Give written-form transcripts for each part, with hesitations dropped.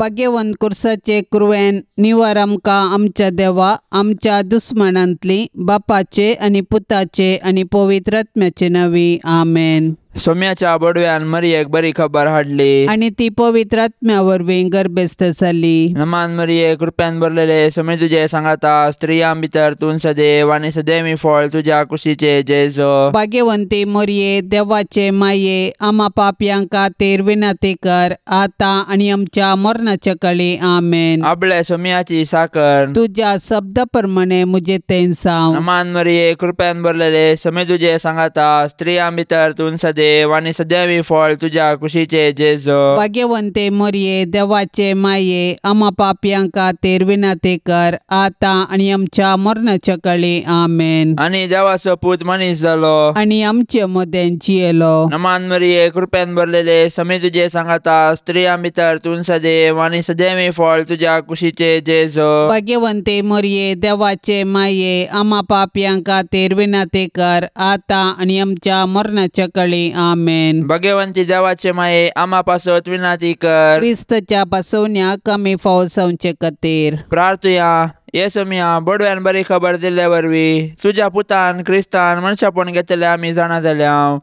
भाग्यवंत कुर्साचे कुरवेन निवार आमकां आमच्या देवा आमच्या दुस्मनांतली बापाचे आनी पुताचे आनी पवित्र आत्म्याचे नांवी आमेन. सोम्याच्या बडव्यान मरियेक बरी खबर हाडली आनी ती पवित्र आत्म्या वरवीं गर्भस्थ जाली. नमान मरिये कृपेन भरलेले सोमे तुजे सांगाता स्त्रियां भितर तूं सदैव आनी सदैवी फळ तुज्या कुशीचे जेजो. भाग्यवंती मरिये देवाचे माये आमा पापयां खातीर विनंती कर आतां आनी आमच्या मरणाच्या काळी आमेन. आपले सोम्याची साकर तुज्या शब्दा प्रमाणे मुजे तें जावं. नमान मरिये कृपेन भरलेले सोमे तुजे सांगाता स्त्रियां भितर तूं सदैव आनी सदैवी फळ तुज्या कुशीचे जेजो. भाग्यवंते मरिये देवाचे माये आमा पापयां खातीर विनंती कर आतां आनी आमच्या मरणाच्या काळी आमेन. आनी देवाचो पूत मनीस जालो आनी आमचे मदें जियेलो. नमान मरिये कृपेन भरलेले समे तुजे सांगाता स्त्रियां भितर तूं सदैव आनी सदैवी फळ तुज्या कुशीचे जेजो. भाग्यवंते मरिये देवाचे माये आमा पापयां खातीर विनंती कर आतां आनी आमच्या मरणाच्या काळी आमेन. भगवंती देवाचे माये आमा पासत विनंती कर. क्रिस्तच्या बसवण्याक आमी फावो जावचे खातीर प्रार्थुया. येसोमिया बडव्यान बरी खबर दिल्ले वरवीं तुज्या पुतान क्रिस्तान मनशापण घेतले आमी जाणा जाल्या.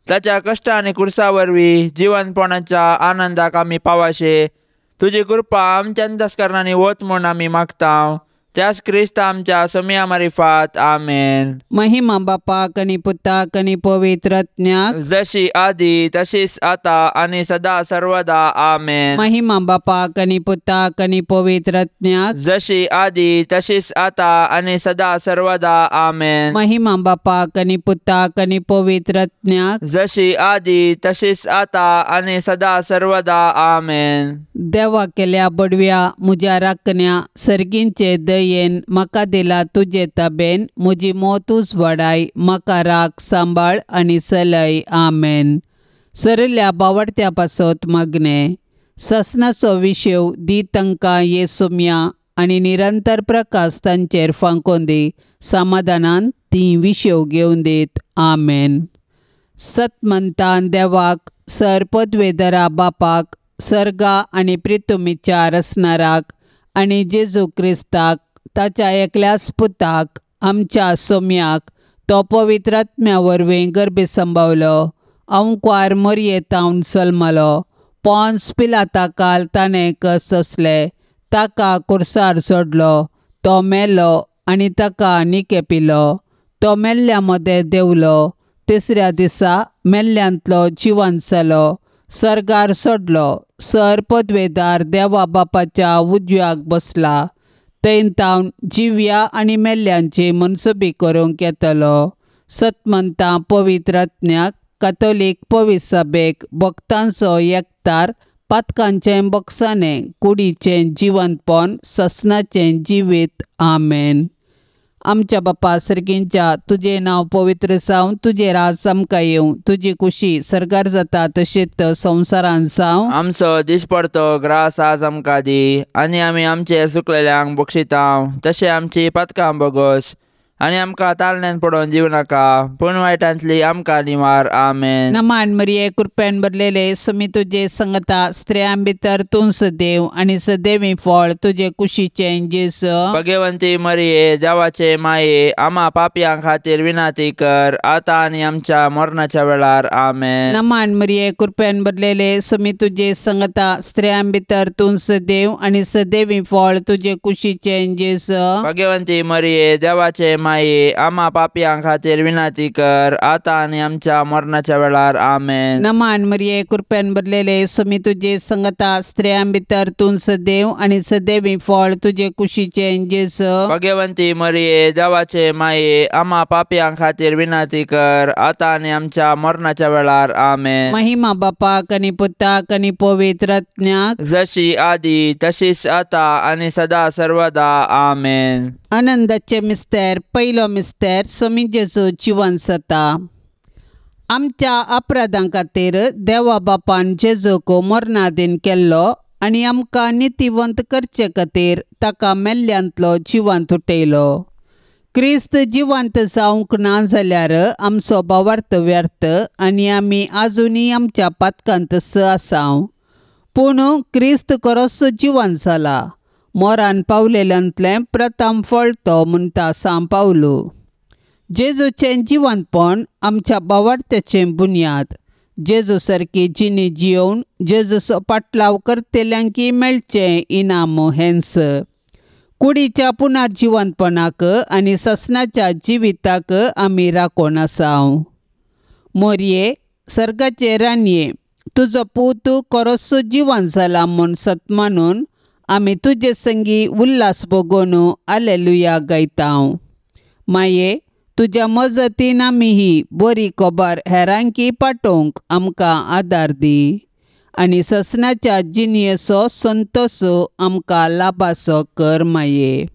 ताच्या कश्ट आनी कुर्सा वरवीं जिवनपणाच्या आनंदाक आमी पावाशे. तुजी कृपा आमच्या अंतस्करणांनी वत म्हूण आमी मागता. त्यास क्रिस्त आमच्या सोमिया मारिफात आमेन. महिमा बापाक आनी पुताक आनी पवित्र आत्म्याक जशी आदी तशीच आता आनी सदा सर्वदा आमेन. महिमा बापाक आनी पुताक आनी पवित्र आत्म्याक जशी आदी तशीच आता आनी सदा सर्वदा आमेन. महिमा बापाक आनी पुताक आनी पवित्र आत्म्याक जशी आदी तशीच आता आनी सदा सर्वदा आमेन. देवा केल्या बडव्या मुज्या राखण्या सर्गींचे दयेन म्हाका दिला तुजे ताबेन म्हजी मोतूच वाडाय म्हाका राख सांबाळ आनी सलय आमेन. सरल्या बावडत्या पासत मागणें ससनाचो विशेव दी तांकां येसुम्या आनी निरंतर प्रकाश तांचेर फांकोवन दी समाधानान ती विशेव घेवन दीत आमेन. सतमंतान देवाक सर पदवेधरा बापाक सर्गा आनी प्रितुमीच्या रसनाराक आनी जेजू क्रिस्ताक ताच्या एकल्याच पुताक आमच्या सोम्याक तो पवित्र आत्म्या वरवीं गर्भे संभावलो अंकुआर मरयेतावन सलमलो पोन्स पिलाता काल ताणें कस सोंसले ताका कुर्सार सोडलो तो मेलो आनी ताका निके पिलो तो मेल्ल्या मदें देंवलो तिसऱ्या दिसा मेल्ल्यांतलो जिवंत जालो सर्गार सोडलो सर पदवेदार देवा बापाच्या उजव्याक बसला थंय तावन जिव्या आनी मेल्ल्यांची मनसुबी करूंक येतलो. सतमंतां पवित्र आत्म्याक कातोलीक पवित्र सभेक भक्तांचो एकतार पातकांचें बक्षाणें कुडीचें जिवंतपण ससनाचें जिवीत आमेन. आमच्या बापा सर्गींच्या तुजें नांव पवित्र जावं तुजें राज आमकां येवं तुजी कुशी सर्गार जाता तशीच संवसारांत जावं. आमचो दिसपडतो ग्रास आज आमकां दी आनी आमी आमचेर चुकलेल्यांक बक्षिता तशें आमची पातकां बोगस आनी आमकां तालण्यान पडोवन दिवं नाका पूण वायटांतली आमकां निवार आमेन. नमान मरिये कृपेन भरलेले सुमी तुजे संगता स्त्रियां भितर तूं सदैव आनी सदैवी फळ तुजे कुशीचें जेजू. भगवंती मरिये देवाचे माये आमा पापयां खातीर विनंती कर आतां आनी आमच्या मरणाच्या वेळार आमेन. नमान मरिये कृपेन भरलेले सुमी तुजे संगता स्त्रियां भितर तूं सदैव आनी सदैवी फळ तुजे कुशीचें जेजू. भगवंती मरिये देवाचे माये आमा पापयां खातीर विनंती कर आतां आनी आमच्या मरणाच्या वेळार आमेन. नमान मरिये कृपेन भरलेले सुमी तुजे संगता स्त्रियां भितर तूं सदैव आनी सदैवी फळ तुजे कुशीचें जेजू. भगवंती मरिये देवाचे माये आमा पापयां खातीर विनंती कर आतां आनी आमच्या मरणाच्या वेळार आमेन. महिमा बापाक आनी पुताक आनी पवित्र आत्म्याक जशी आदी तशीच आतां आनी सदा सर्वदा आमेन. आनंदाचे मिस्तेर पयलो मिस्तेर स्वामी जेजू जिवन जाता. आमच्या अपराधां खातीर देवा बापान जेजूक मरणादीन केल्लो आनी आमकां नितीवंत करचे खातीर ताका मेल्ल्यांतलो जिवंत उठयलो. क्रिस्त जिवंत जावंक ना जाल्यार आमचो भावार्थ व्यर्थ आनी आमी आजुनूय आमच्या पातकांत आसाव. पूण क्रिस्त करोस जिवन जाला मोरान पावलेल्यांतलें प्रथम फळ तो म्हणटा सांव पावलो. जेजूचें जिवनपण आमच्या बावार्थ्याचें बुन्याद. जेजू सारकी जिणी जियोवन जेजूचो पाटलाव करतल्यांकी मेळचें इनाम हेंच. कुडीच्या पुनर्जिवनपणाक आनी ससनाच्या जिविताक आमी राखून आसाव. मोरये सर्गाचे रानये तुजो पूत करोसो जिवन जाला म्हूण सत मानून आमी तुजे संगी उल्हास भोगोवन आलेलुया गायताव. माये तुज्या मजतीन आमी ही बरी खबर हेरांकी पाठोवंक आमकां आदार दी आनी ससनाच्या जिणयेचो संतोश आमकां लाभासो कर माये.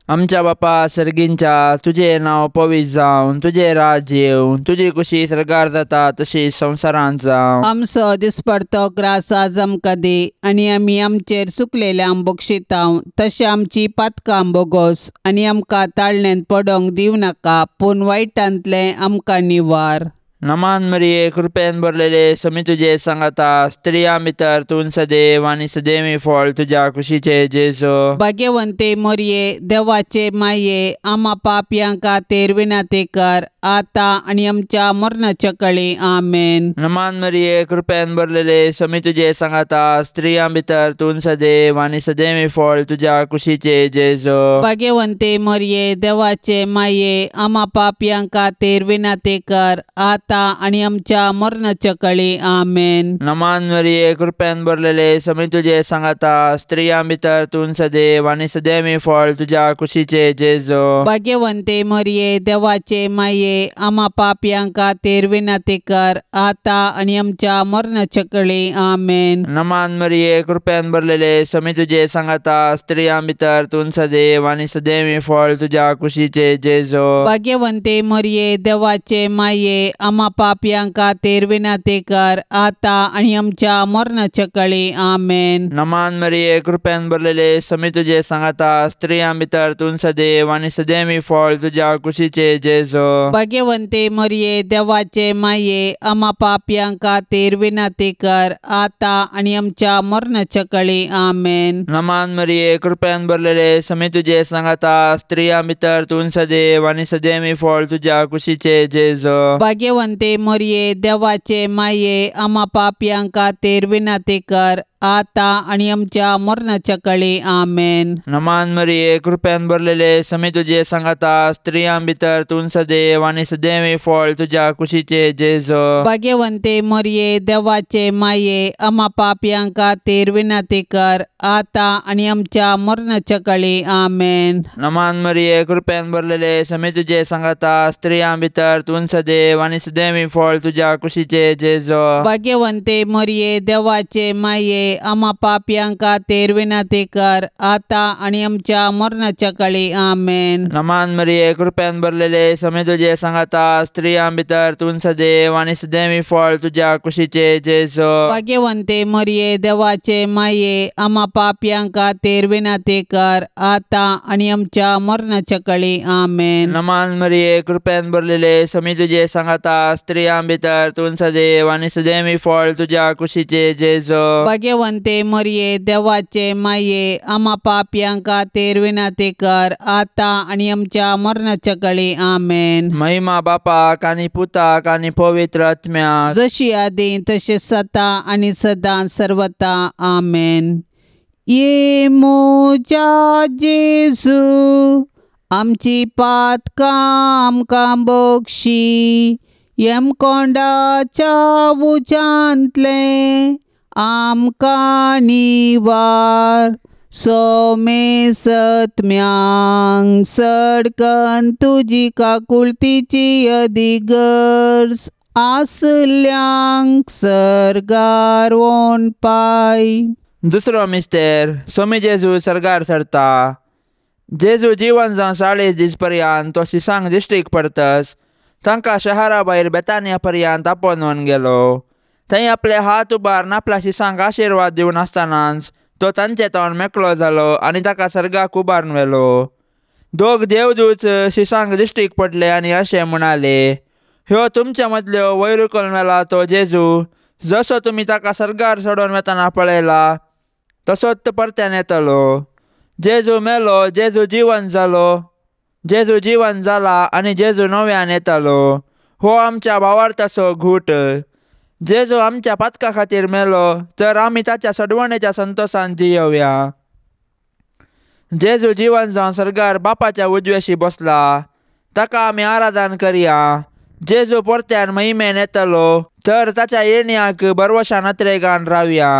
आमच्या बापा सर्गींच्या तुजें नांव पवित्र जावन तुजें राज येवन तुजी कुशी सर्गार जाता तशी संवसारांत जावं. आमचो दिसपडतो ग्रास आज आमकां दी आनी आमी आमचेर चुकलेल्यांक बक्षितांव तशें आमची पातकां बोगोस आनी आमकां ताळण्यांत पडोंक दिवं नाका पूण वायटांतलें आमकां निवार. नमान मरिये कृपेन भरलेले समी तुजे सांगाता स्त्रियां भितर तूं सदैव आनी सदैवी फळ तुज्या कुशीचे जेजू. भाग्यवंते मोरये देवाचे माये आमा पापयां खातीर विनंती कर आतां आनी आमच्या मरणाच्या कळी. आमेन. नमान मरिये कृपेन भरलेले समी तुजे सांगाता स्त्रियां भितर तूं सदैव आनी सदैवी फळ तुज्या कुशीचे जेजू. भाग्यवंते मोरये देवाचे माये आमा पापयां खातीर विनंती कर आतां आनी आमच्या मरणाच्या कळी. आमेन. नमान मरिये कृपेन भरलेले समी तुजे सांगाता स्त्रियां भितर तूं सदैव आनी सदैवी फळ तुज्या कुशीचे जेजू. भाग्यवंते मोरये देवाचे माये आमा पापयां खातीर विनंती कर आतां आनी आमच्या मरणाच्या कळी. आमेन. नमान मरिये कृपेन भरलेले समी तुजे सांगाता स्त्रियां भितर तूं सदैव आनी सदैवी फळ तुज्या कुशीचे जेजू. भाग्यवंते मोरये देवाचे माये आमा पापयां खातीर विनंती कर आतां आनी आमच्या मरणाच्या कळी. आमेन. नमान मरिये कृपेन भरलेले समी तुजे सांगाता स्त्रियां भितर तूं सदैव आनी सदैवी फळ तुज्या कुशीचे जेजू. भाग्यवंते मोरये देवाचे माये आमा पापयां खातीर विनंती कर आतां आनी आमच्या मरणाच्या कळी. आमेन. नमान मरिये कृपेन भरलेले समी तुजे सांगाता स्त्रियां भितर तूं सदैव आनी सदैवी फळ तुज्या कुशीचे जेजू. भाग्यवंते मोरये देवाचे माये आमा पापयां खातीर विनंती कर आतां आनी आमच्या मरणाच्या कळी. आमेन. नमान मरिये कृपेन भरलेले समी तुजे सांगाता स्त्रियां भितर तूं सदैव आनी सदैवी फळ तुज्या कुशीचे जेजू. भाग्यवंते मोरये देवाचे माये आमा पापयां खातीर विनंती कर आतां आनी आमच्या मरणाच्या कळी. आमेन. नमान मरिये कृपेन भरलेले समी तुजे सांगाता स्त्रियां भितर तूं सदैव आनी सदैवी फळ तुज्या कुशीचे जेजू. भाग्यवंते मोरये देवाचे माये आमा पापयां खातीर विनंती कर आतां आनी आमच्या मरणाच्या कळी. आमेन. नमान मरिये कृपेन भरलेले समी तुजे सांगाता स्त्रियां भितर तूं सदैव आनी सदैवी फळ तुज्या कुशीचे जेजू. भाग्यवंते मोरये देवाचे माये आमा पापयां खातीर विनंती कर आतां आनी आमच्या मरणाच्या कळी. आमेन. नमान मरिये कृपेन भरलेले समी तुजे सांगाता स्त्रियां भितर तूं सदैव आनी सदैवी फळ तुज्या कुशीचे जेजू. भाग्यवंते मोरये देवाचे माये आमा पापयां खातीर विनंती कर आतां आनी आमच्या मरणाच्या कळी. आमेन. महिमा बापाक आनी पुताक आनी पवित्र आत्म्याक जशी आदी तशी सता आनी सदां सर्वता. आमेन. ये मोजा जेजू आमची पातकां आमकां बक्षी यमकोंडाच्या उज्यांतलें आमकां निवार. सोमे सत्म्यांक सडकन तुजी काकुळतीची अदिगर्ज आसल्यांक सर्गार वोन पाय. दुसरो मिस्तेर सोमी जेजू सर्गार सरता. जेजू जिवन जावन 40 दीस पर्यंत तो शिसांक दिश्टीक पडतस तांकां शहरा भायर बेतानिया पर्यंत आपोवन गेलो. थंय आपले हात उबारून आपल्या शिसांक आशिर्वाद दिवन आसतनाच तो तांचे तोंड मेकळो जालो आनी ताका सर्गाक उबारून व्हेलो. दोग देवदूत शिसांक दिश्टीक पडले आनी अशें म्हणाले, ह्यो तुमच्या मदल्यो वयर उखलून व्हेला तो जेजू जसो तुमी ताका सर्गार सोडून वेतना पळयला तसोच परत्यान येतलो. जेजू मेलो, जेजू जिवन जालो, जेजू जिवन जाला आनी जेजू नव्यान येतलो. हो आमच्या भावार्थाचो घूट. जेजू आमच्या पातका खातीर मेलो तर आमी ताच्या सडवणेच्या संतोशान जियोवया. जेजू जिवन जावन सर्गार बापाच्या उजव्याशी बसला, ताका आमी आराधन करया. जेजू परत्यान महिमेन येतलो तर ताच्या येण्याक बरवशान अत्रेगान रावया.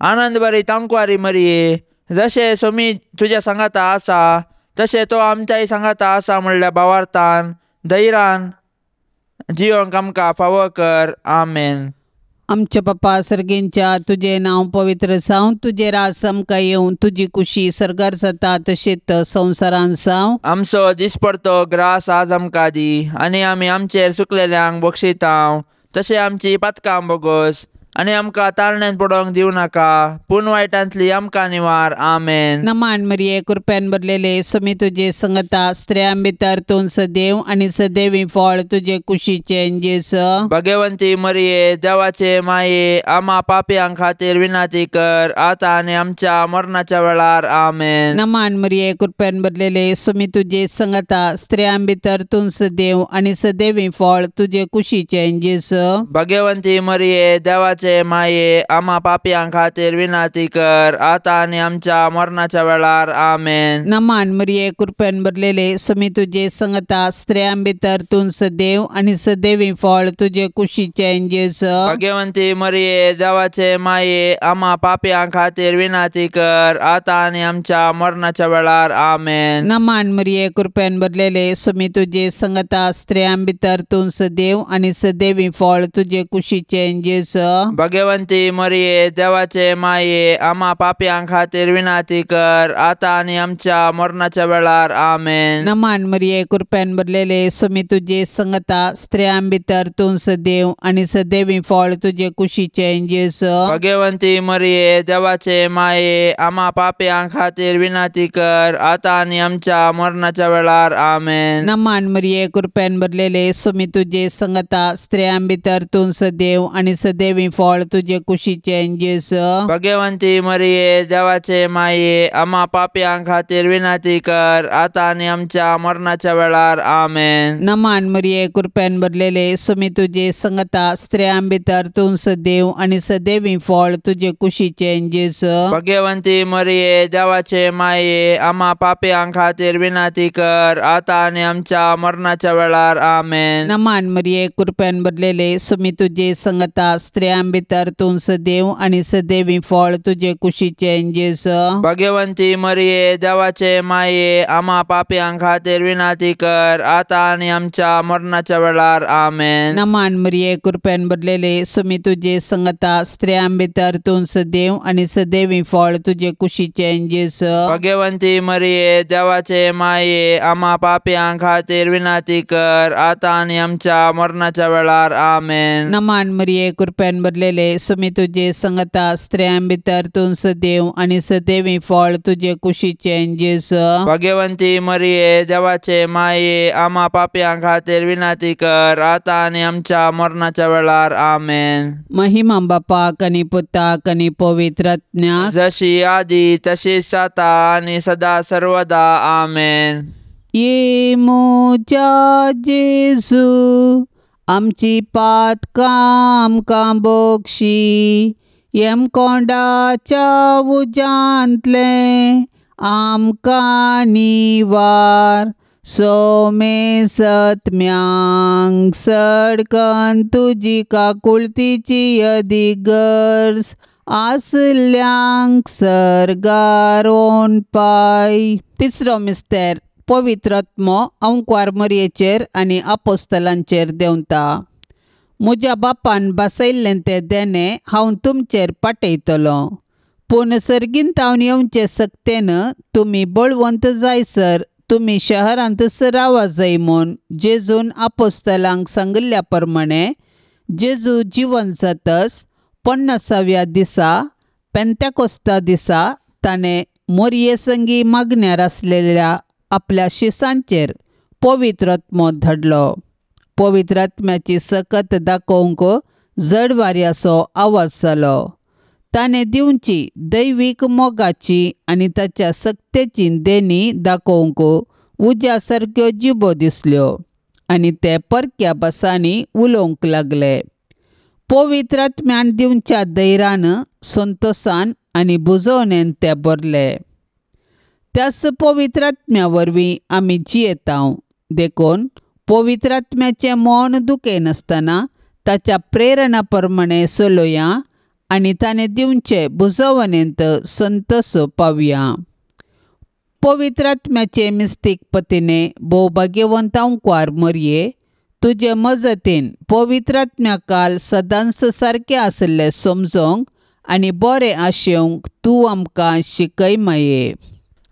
आनंद बरी तांकवारी मरये, जशें सोमी तुज्या सांगाता आसा तशें तो आमच्याय सांगाता आसा म्हणल्या भावार्थान धैर्यान जिवंक आमकां फावो कर. आमेन. आमच्या बापा सर्गींच्या, तुजें नांव पवित्र जावं, तुजें राज आमकां येवं, तुजी कुशी सर्गार जाता तशेंच संवसारान जावं. आमचो दिसपडतो ग्रास आज आमकां दी आनी आमी आमचेर सुकलेल्यांक बक्षितांव तशें आमची पातकां बोगोस आनी आमकां ताळण्यान पडोवंक दिवं नाका, पूण वायटांतली आमकां निवार. आमेन. नमान मरिये, कृपेन भरलेले, स्वामी तुजे संगता, स्त्रियां भितर तूं सदैव आनी सदैवी फळ तुजे कुशीचें जेजू. भगवंती मरिये, देवाचे माये, आमा पापयां खातीर विनंती कर आतां आनी आमच्या मरणाच्या वेळार. आमेन. नमान मरिये, कृपेन भरलेले, स्वामी तुजे संगता, स्त्रियां भितर तूं सदैव आनी सदैवी फळ तुजे कुशीचें जेजू. भगवंती मरिये, देवाचे माये, आमा पापयां खातीर विनंती कर आतां आनी आमच्या मरणाच्या वेळार. आमेन. नमान मरिये, कृपेन भरलेले, स्वामी तुजे संगता, स्त्रियां भितर तूं सदैव आनी सदैवी फळ तुजे कुशीचें जेजू. भगवंती मरिये, देवाचे माये, आमा पापयां खातीर विनंती कर आतां आनी आमच्या मरणाच्या वेळार. आमेन. नमान मरिये, कृपेन भरलेले, स्वामी तुजे संगता, स्त्रियां भितर तूं सदैव आनी सदैवी फळ तुजे कुशीचें जेजू. भगवंती मरिये, देवाचे माये, आमा पापयां खातीर विनंती कर आतां आनी आमच्या मरणाच्या वेळार. आमेन. नमान मरिये, कृपेन भरलेले, स्वामी तुजे संगता, स्त्रियां भितर तूं सदैव आनी सदैवी फळ तुजे कुशीचें जेजू. भगवंती मरिये, देवाचे माये, आमा पापयां खातीर विनंती कर आतां आनी आमच्या मरणाच्या वेळार. आमेन. नमान मरिये, कृपेन भरलेले, स्वामी तुजे संगता, स्त्रियां भितर तूं सदैव आनी सदैवी फळ तुजे कुशीचें जेजू. भगवंती मरिये, देवाचे माये, आमा पापयां खातीर विनंती कर आतां आनी आमच्या मरणाच्या वेळार. आमेन. नमान मरिये, कृपेन भरलेले, स्वामी तुजे संगता, स्त्रियां भितर तूं सदैव आनी सदैवी फळ तुजे कुशीचें जेजू. भगवंती मरिये, देवाचे माये, आमा पापयां खातीर विनंती कर आतां आनी आमच्या मरणाच्या वेळार. आमेन. नमान मरिये, कृपेन भरलेले, स्वामी तुजे संगता, स्त्रियां भितर तूं सदैव आनी सदैवी फळ तुजे कुशीचें जेजू. भगवंती मरिये, देवाचे माये, आमा पापयां खातीर विनंती कर आतां आनी आमच्या मरणाच्या वेळार. आमेन. नमान मरिये, कृपेन भरलेले, स्वामी तुजे संगता, स्त्रियां भितर तूं सदैव आनी सदैवी फळ तुजे कुशीचें जेजू. भगवंती मरिये, देवाचे माये, आमा पापयां खातीर विनंती कर आतां आनी आमच्या मरणाच्या वेळार. आमेन. नमान मरिये, कृपेन भरलेले, स्वामी तुजे संगता, स्त्रियां भितर तूं सदैव आनी सदैवी फळ तुजे कुशीचें जेजू. भगवंती मरिये, देवाचे माये, आमा पापयां खातीर विनंती कर आतां आनी आमच्या मरणाच्या वेळार. आमेन. महिमा बापाक आनी पुताक आनी पवित्र आत्म्याक, जशी आदी तशीच आतां आनी सदा सर्वदा. आमेन. ये म्हज्या जेजू, आमची पातकां आमकां बक्षी, यमकोंडाच्या उज्यांतलें आमकां निवार, सोमे सत्म्यांक सडकन तुजी काकुळतीची अदीक गरज आसल्यांक सर्गार पाय. तिसरो मिस्तेर, पवित्र आत्मो अंकवार मरयेचेर आनी आपोस्तलांचेर देंवता. म्हज्या बापान बसयल्लें तें देणें हांव तुमचेर पाटयतलो, पूण सर्गींत येवचे सक्तेन तुमी बळवंत जायसर तुमी शहरांतच रावा जाय म्हूण जेजून आपोस्तलांक सांगिल्ल्या प्रमाणे जेजू जिवन जातच 50व्या दिसा पेंतेकोस्ता दिसा ताणें मोरये संगी मागण्यार आसलेल्या आपल्या शिसांचेर पवित्र आत्मो धाडलो. पवित्र आत्म्याची सकत दाखोवंक जड वाऱ्याचो आवाज जालो. ताणें दिवची दैवीक मोगाची आनी ताच्या सक्तेची देणी दाखोवंक उज्या सारक्यो जिबो दिसल्यो आनी ते परक्या भासांनी उलोवंक लागले. पवित्र आत्म्यान दिवच्या धैर्यान, संतोसान आनी बुजोवणेन ते भरले. त्याच पवित्र आत्म्या वरवीं आमी जियेतांव. देखून पवित्र आत्म्याचें मन दुखयनासतना ताच्या प्रेरणा प्रमाणें चलोया आनी ताणें दिवचे बुजोवणेंत संतोष पावया. पवित्र आत्म्याचे मिस्तीक पतीने भोव भाग्यवंत अंकवार मरये, तुजे मजतीन पवित्र आत्म्या काल सदांच सारकें आशिल्लें समजोंक आनी बरें आशेवंक तूं आमकां शिकय माये.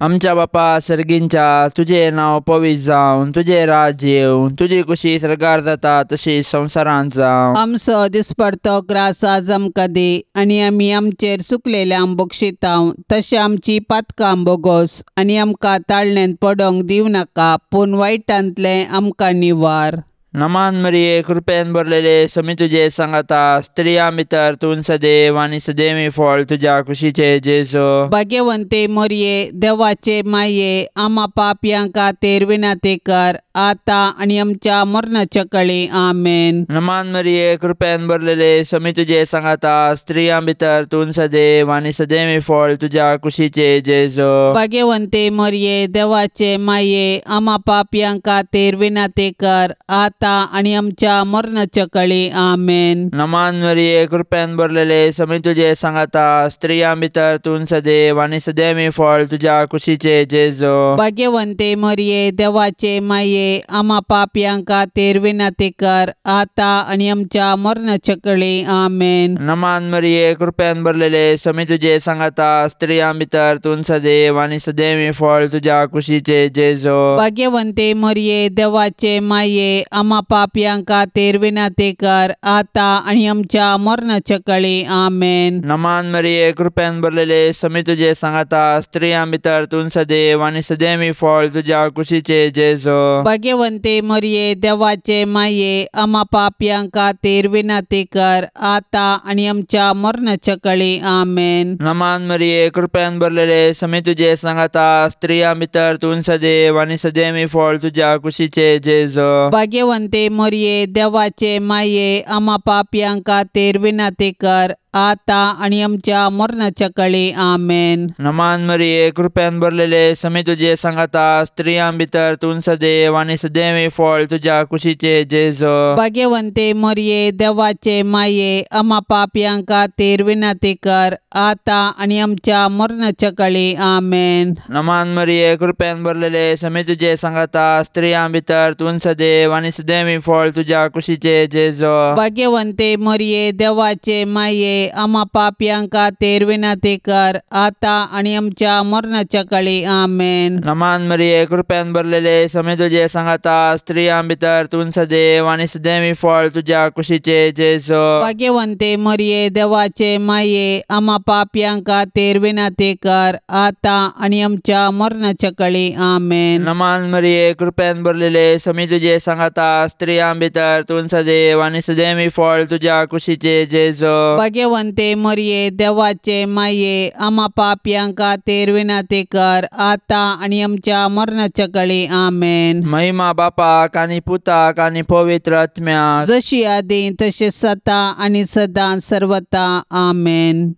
आमच्या बापा सर्गींच्या, तुजें नांव पवित्र जावन, तुजें राज्य येवन, तुजी कुशी सर्गार जाता तशी संवसारांत जावं. आमचो दिसपडतो ग्रास आज आमकां दी आनी आमी आमचेर चुकलेल्यांक बक्षितांव तशें आमची पातकां बोगोस आनी आमकां ताळणेंत पडोंक दिवं नाका, पूण वायटांतलें आमकां निवार. नमान मरिये, कृपेन भरलेले, समी तुजे सांगाता, स्त्रियां भितर तूं सदैव आनी सदैवी फळ तुज्या कुशीचे जेजू. भाग्यवंते मरिये, देवाचे माये, आमा पापयां खातीर विनंती कर, आतां आनी आमच्या मरणाच्या कळी. आमेन. नमान मरिये, कृपेन भरलेले, समी तुजे सांगाता, स्त्रियां भितर तूं सदैव आनी सदैवी फळ तुज्या कुशीचे जेजू. भाग्यवंते मरिये, देवाचे माये, आमा पापयां खातीर विनंती कर, आतां आनी आमच्या मरणाच्या कळी. आमेन. नमान मरिये, कृपेन भरलेले, समी तुजे सांगाता, स्त्रियां भितर तूं सदैव आनी सदैवी फळ तुज्या कुशीचे जेजू. भाग्यवंते मरिये, देवाचे माये, आमा पापयां खातीर विनंती कर, आतां आनी आमच्या मरणाच्या कळी. आमेन. नमान मरिये, कृपेन भरलेले, समी तुजे सांगाता, स्त्रियां भितर तूं सदैव आनी सदैवी फळ तुज्या कुशीचे जेजू. भाग्यवंते मरिये, देवाचे माये, आमा पापयां खातीर विनंती कर, आतां आनी आमच्या मरणाच्या कळी. आमेन. नमान मरिये, कृपेन भरलेले, समी तुजे सांगाता, स्त्रियां भितर तूं सदैव आनी सदैवी फळ तुज्या कुशीचे जेजू. भाग्यवंते मरिये, देवाचे माये, आमा पापयां खातीर विनंती कर, आतां आनी आमच्या मरणाच्या कळी. आमेन. नमान मरिये, कृपेन भरलेले, समी तुजे सांगाता, स्त्रियां भितर तूं सदैव आनी सदैवी फळ तुज्या कुशीचे जेजू. भाग्यवंते मरिये, देवाचे माये, आमा पापयां खातीर विनंती कर, आतां आनी आमच्या मरणाच्या कळी. आमेन. नमान मरिये, कृपेन भरलेले, समी तुजे सांगाता, स्त्रियां भितर तूं सदैव आनी सदैवी फळ तुज्या कुशीचे जेजू. भाग्यवंते मरिये, देवाचे माये, आमा पापयां खातीर विनंती कर, आतां आनी आमच्या मरणाच्या कळी. आमेन. नमान मरिये, कृपेन भरलेले, समी तुजे सांगाता, स्त्रियां भितर तूं सदैव आनी सदैवी फळ तुज्या कुशीचे जेजू. भाग्यवंते मरिये, देवाचे माये, आमा पापयां खातीर विनंती कर, आतां आनी आमच्या मरणाच्या कळी. आमेन. नमान मरिये, कृपेन भरलेले, समी तुजे सांगाता, स्त्रियां भितर तूं सदैव आनी सदैवी फळ तुज्या कुशीचे जेजू. भाग्यवंते मरिये, देवाचे माये, आमा पापयां खातीर विनंती कर, आतां आनी आमच्या मरणाच्या कळी. आमेन. नमान मरिये, कृपेन भरलेले, समी तुजे सांगाता, स्त्रियां भितर तूं सदैव आनी सदैवी फळ तुज्या कुशीचे जेजू. भाग्यवंते मरिये, देवाचे माये, आमा पापयां खातीर विनंती कर, आतां आनी आमच्या मरणाच्या कळी. आमेन. महिमा बापाक आनी पुताक आनी पवित्र आत्म्याक, जशी आदी तशी सता आनी सदां सर्वता. आमेन.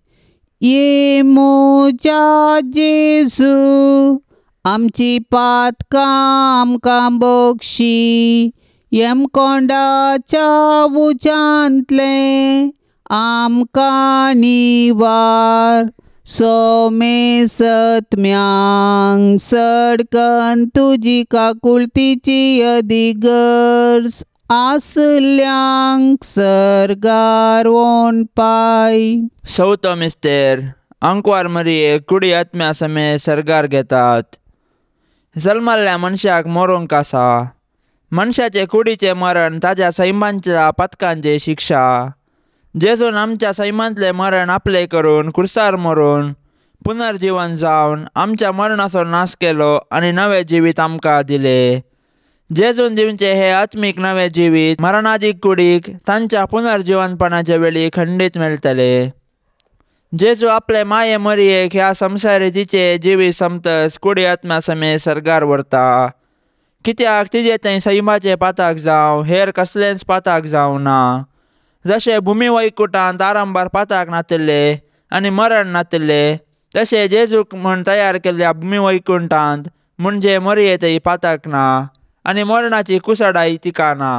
ये मोजा जेजू, आमची पातकां आमकां बक्षी, यमकोंडाच्या उज्यांतलें आमकां निवार, सोमे सत्म्यांक सडकन तुजी काकुळतीची अदिगर्ज आसल्यांक सर्गार वोन पाय. सौतो मिस्तेर, अंकवार मरिये कुडी आत्म्या समे सर्गार घेतात. जल्मल्ल्या मनशाक मरूंक आसा. मनशाचे कुडीचें मरण ताज्या सैमांच्या पातकांची शिक्षा. जेजून आमच्या सैमांतलें मरण आपलें करून कुर्सार मरून पुनर्जीवन जावन आमच्या मरणाचो नाश केलो आनी नवें जिवीत आमकां दिलें. जेजून दिवचे हे आत्मीक नवे जिवीत मरणादीक कुडीक तांच्या पुनर्जिवनपणाच्या वेळी खंडीत मेळटले. जेजू आपले माये मरयेक ह्या संवसारी तिचे जिवीत समतस कुडी आत्म्या समेत सर्गार व्हरता. कित्याक तिजे थंय सैमाचे पाताक जावं हेर कसलेंच पाताक जावं ना. जशें भुमी वैकुटांत आरंभार पाताक नातिल्ले आनी मरण नातिल्ले तशें जेजूक म्हूण तयार केल्ल्या भुमी वैकुंठांत म्हणजे मरये थंय पाताक ना आनी मरणाची कुसडाय तिका ना.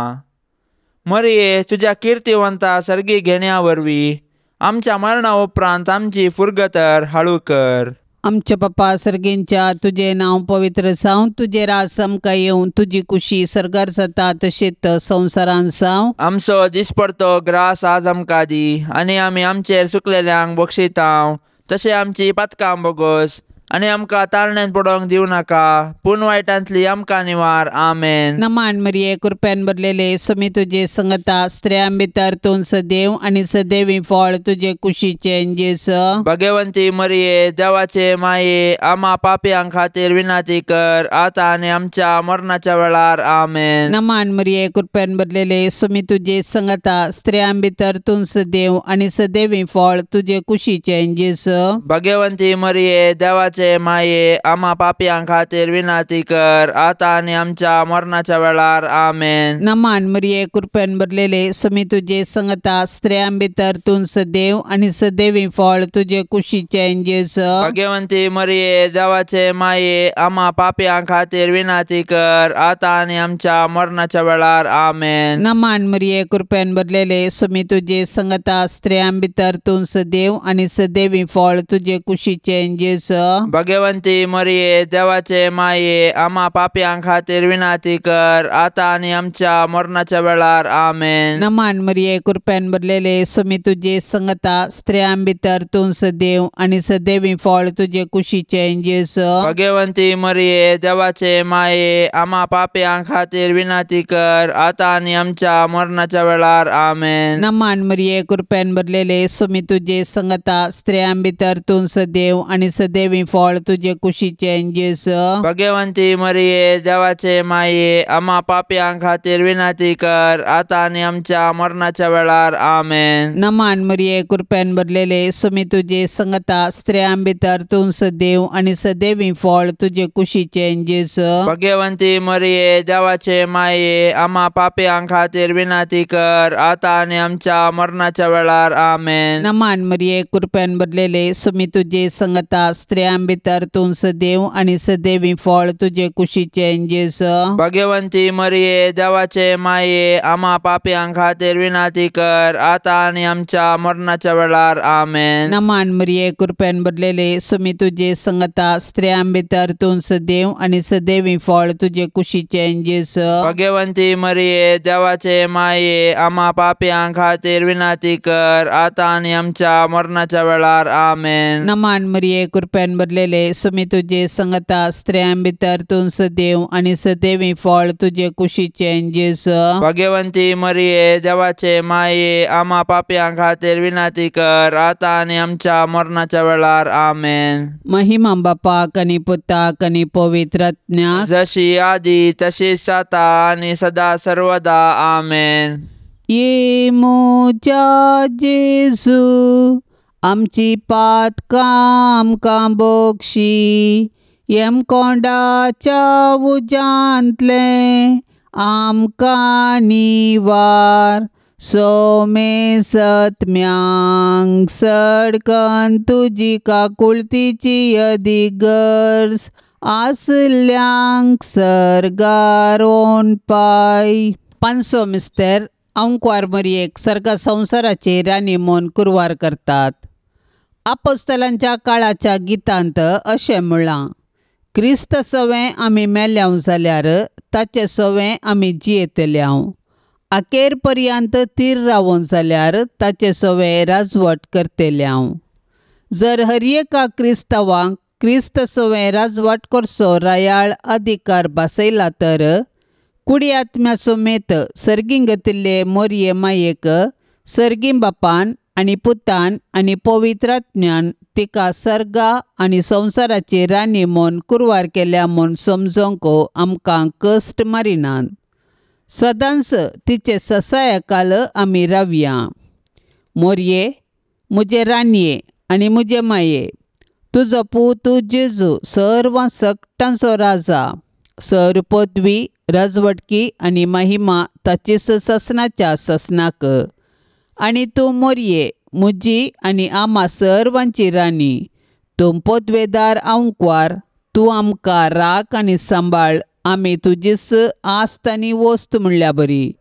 मरये तुज्या किर्तिवंता सर्गी घेण्या वरवीं आमच्या मरणा उपरांत आमची फुरगतर हाळू कर. आमच्या पप्पा सर्गींच्या तुजें नांव पवित्र जावं, तुजें राज आमकां येवं, तुजी कुशी सर्गार जाता तशीच संवसारांत जावं. आमचो दिसपडतो ग्रास आज आमकां दी आनी आमी आमचेर सुकलेल्यांक बक्षितांव तशें आमची पातकां बोगोस आनी आमकां ताळण्यांत पडोवंक दिवं नाका पूण वायटांतली आमकां निवार. आमेन. नमान मरिये, कृपेन भरलेले, स्वामी तुजे संगता, स्त्रियां भितर तूं सदैव आनी सदैवी फळ तुजे कुशीचें जेजू. भगवंती मरिये, देवाचे माये, आमा पापयां खातीर विनंती कर आतां आनी आमच्या मरणाच्या वेळार. आमेन. नमान मरिये, कृपेन भरलेले, स्वामी तुजे संगता, स्त्रियां भितर तूं सदैव आनी सदैवी फळ तुजे कुशीचें जेजू. भगवंती मरिये, देवाचे माये, आमा पापयां खातीर विनंती कर आतां आनी आमच्या मरणाच्या वेळार. आमेन. नमान मरिये, कृपेन भरलेले, स्वामी तुजे संगता, स्त्रियां भितर तूं सदैव आनी सदैवी फळ तुजे कुशीचें जेजू. भगवंती मरिये, देवाचे माये, आमा पापयां खातीर विनंती कर आतां आनी आमच्या मरणाच्या वेळार. आमेन. नमान मरिये, कृपेन भरलेले, स्वामी तुजे संगता, स्त्रियां भितर तूं सदैव आनी सदैवी फळ तुजे कुशीचें जेजू. भगवंती मरिये, देवाचे माये, आमा पापयां खातीर विनंती कर आतां आनी आमच्या मरणाच्या वेळार. आमेन. नमान मरिये, कृपेन भरलेले, स्वामी तुजे संगता, स्त्रियां भितर तूं सदैव आनी सदैवी फळ तुजे कुशीचें जेजू. भगवंती मरिये, देवाचे माये, आमा पापयां खातीर विनंती कर आतां आनी आमच्या मरणाच्या वेळार. आमेन. नमान मरिये, कृपेन भरलेले, स्वामी तुजे संगता, स्त्रियां भितर तूं सदैव आनी सदैवी फळ तुजे कुशीचें जेजू. भगवंती मरिये, देवाचे माये, आमा पापयां खातीर विनंती कर आतां आनी आमच्या मरणाच्या वेळार. आमेन. नमान मरिये, कृपेन भरलेले, स्वामी तुजे संगता, स्त्रियां भितर तूं सदैव आनी सदैवी फळ तुजे कुशीचें जेजू. भगवंती मरिये, देवाचे माये, आमा पापयां खातीर विनंती कर आतां आनी आमच्या मरणाच्या वेळार. आमेन. नमान मरिये, कृपेन भरलेले, स्वामी तुजे संगता, स्त्रियां भितर तूं सदैव आनी सदैवी फळ तुजे कुशीचें जेजू. भगवंती मरिये, देवाचे माये, आमा पापयां खातीर विनंती कर आतां आनी आमच्या मरणाच्या वेळार. आमेन. नमान मरिये, कृपेन भरलेले, स्वामी तुजे संगता, स्त्रियां भितर तूं सदैव आनी सदैवी फळ तुजे कुशीचें जेजू. भगवंती मरिये, देवाचे माये, आमा पापयां खातीर विनंती कर आतां आनी आमच्या मरणाच्या वेळार. आमेन. नमान मरिये, कृपेन भरलेले, स्वामी तुजे संगता, स्त्रियां भितर तूं सदैव आनी सदैवी फळ तुजे कुशीचें जेजू. भगवंती मरिये, देवाचे माये, आमा पापयां खातीर विनंती कर आतां आनी आमच्या मरणाच्या वेळार. आमेन. महिमा बापाक आनी पुताक आनी पवित्र आत्म्याक, जशी आदी तशीच आतां आनी सदा सर्वदा. आमेन. ये म्हज्या जेजू, आमची पातकां आमकां बक्षी, यमकोंडाच्या उज्यांतलें आमकां निवार, सोमे सत्म्यांक सडकन तुजी काकुळतीची अदीक गरज आसल्यांक सर्गार पाय. पांचसो मिस्तर अंकवार मरयेक सर्गा संवसाराचे राणी म्हूण कुरवार करतात. आपोस्तलांच्या काळाच्या गितांत अशें म्हळां, क्रिस्त सवें आमी मेल्यांव जाल्यार ताचे सवें आमी जियेतल्यांव, अखेर पर्यंत थीर रावोन जाल्यार ताचे सवें राजवट करतल्यांव. जर हर एका क्रिस्तांवांक क्रिस्त सवें राजवट करचो रायाळ अधिकार भासयला तर कुडी आत्म्या समेत सर्गीं घेतिल्ले मोरये मायेक सर्गीं बापान आनी पुतान आनी पवित्र आत्म्यान तिका सर्गा आनी संवसाराची राणी म्हूण कुरवार केल्या म्हूण समजोंक आमकां कश्ट मारिनात. सदांच तिचे ससायकाल आमी रावया. मोरये म्हजे राणये आनी म्हजे माये, तुजो पूत जेजू सर्व सकटांचो राजा, सर पदवी राजवटकी आनी महिमा ताचीच ससनाच्या ससनाक. आनी तूं मोरये म्हजी आनी आमा सर्वांची राणी, तूं पदवेदार आंकवार, तूं आमकां राख आनी सांबाळ, आमी तुजीच आस्त आनी वस्त म्हणल्या बरी.